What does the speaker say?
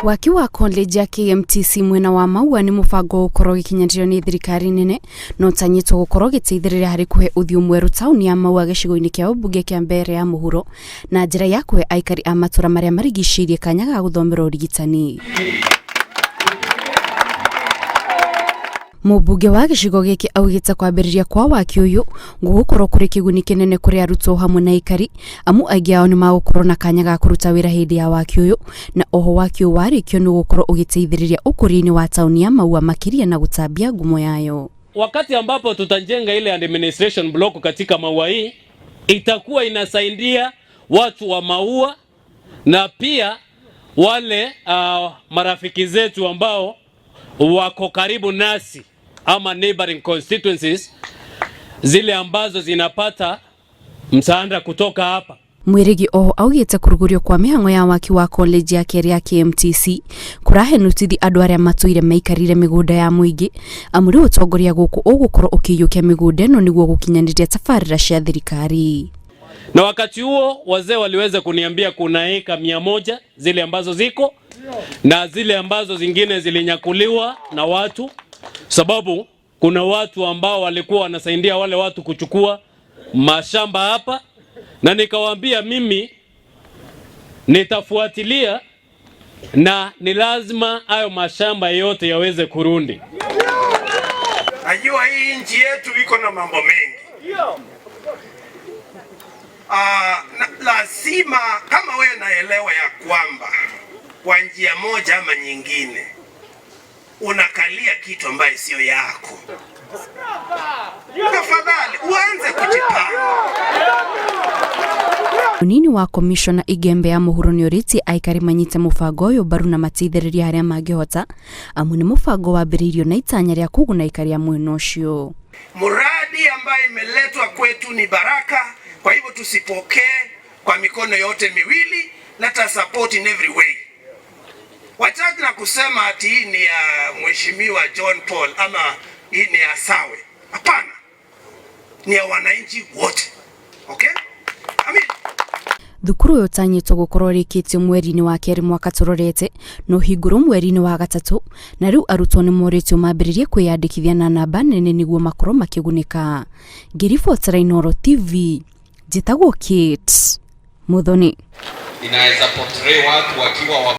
Waki wa college ya KMTC mwena wa Maua nĩ mũbango ũgũkorwo ũgĩkinyanĩrio nĩ thirikari nene na ũtanyĩtwo gũkorwo ũgĩteithĩrĩria harĩ kũhe ũthiũ mwerũ taũni ya Maua gĩcigo-inĩ kĩa ũmbunge kĩa Mbeere ya mũhuro na njĩra ya kũhe aikari a matũra marĩa marigicĩirie kanya ga gũthomera ũrigitani. Mũmbunge wa gĩcigo gĩkĩ augĩte kwambĩrĩria kwa waki ũyũ gũgũkorwo kũrĩ kĩguni kĩnene kũrĩ arutwo hamwe na aikari amu aingĩ ao nĩ magũkorwo na kanya ga kũruta wĩra hĩndĩ ya waki ũyũ na oho waki ũyũ warĩkio nĩ ũgũkorwo ũgĩteithĩrĩria ũkũria-inĩ wa taũni ya Maua makĩria na gũtambia ngumo yayo. Wakati ambapo tutajenga ile administration block katika Maua hii itakuwa inasaidia watu wa Maua na pia wale marafiki zetu ambao wako karibu nasi ama neighboring constituencies zile ambazo zinapata msaada kutoka hapa. Mwirigi oho augĩte kũrugũrio kwa mĩhang'o ya waki wa college ya kerĩ ya KMTC kũrahe nutithi andũ arĩa matũire maikarire mĩgũnda ya mũingĩ amu rĩu ũtongoria gũkũ ũgũkorwo ũkĩiyũkia mĩgũnda ĩno nĩguo gũkinyanĩria tabarĩra cia thirikari. Na wakati huo wazee waliweza kuniambia kuna eka 100 zile ambazo ziko na zile ambazo zingine zilinyakuliwa na watu, sababu kuna watu ambao walikuwa wanasaidia wale watu kuchukua mashamba hapa, na nikawaambia mimi nitafuatilia na ni lazima hayo mashamba yote yaweze kurundi. Najua hii nchi yetu iko na mambo mengi. Lazima kama wewe naelewa ya kwamba kwa njia moja ama nyingine unakalia kitu ambaye sio yako, tafadhali uanze kujipanga. Munini wa komishona Igembe ya mũhuro nĩorĩtie aikari manyite mũbango ũyũ mbaru na mateithĩrĩrie harĩa mangĩhota amu nĩ mũbango wambĩrĩirio na itanya rĩa kũguna aikari a mwena ũcio. Mradi ambayo imeletwa kwetu ni baraka, kwa hivyo tusipokee kwa mikono yote miwili, let us support in every way. Wachache na kusema ati hii ni ya Mheshimiwa John Paul ama hii ni ya Sawe. Hapana, ni ya wananchi wote. Okay? I mean, Thukuru ũyũ ũtanyĩtwo gũkorwo ũrĩkĩtio mweri-inĩ wa kerĩ mwaka tũrorete na ũhingũrwo mweri-inĩ wa gatatũ na rĩu arutwo nĩ morĩtio mambĩrĩrie kwĩyandĩkithia na namba nene nĩguo makorwo makĩgunĩka. Ngĩribotera Inooro TV njĩtagwo Kate Muthoni. Inaweza portray watu wakiwa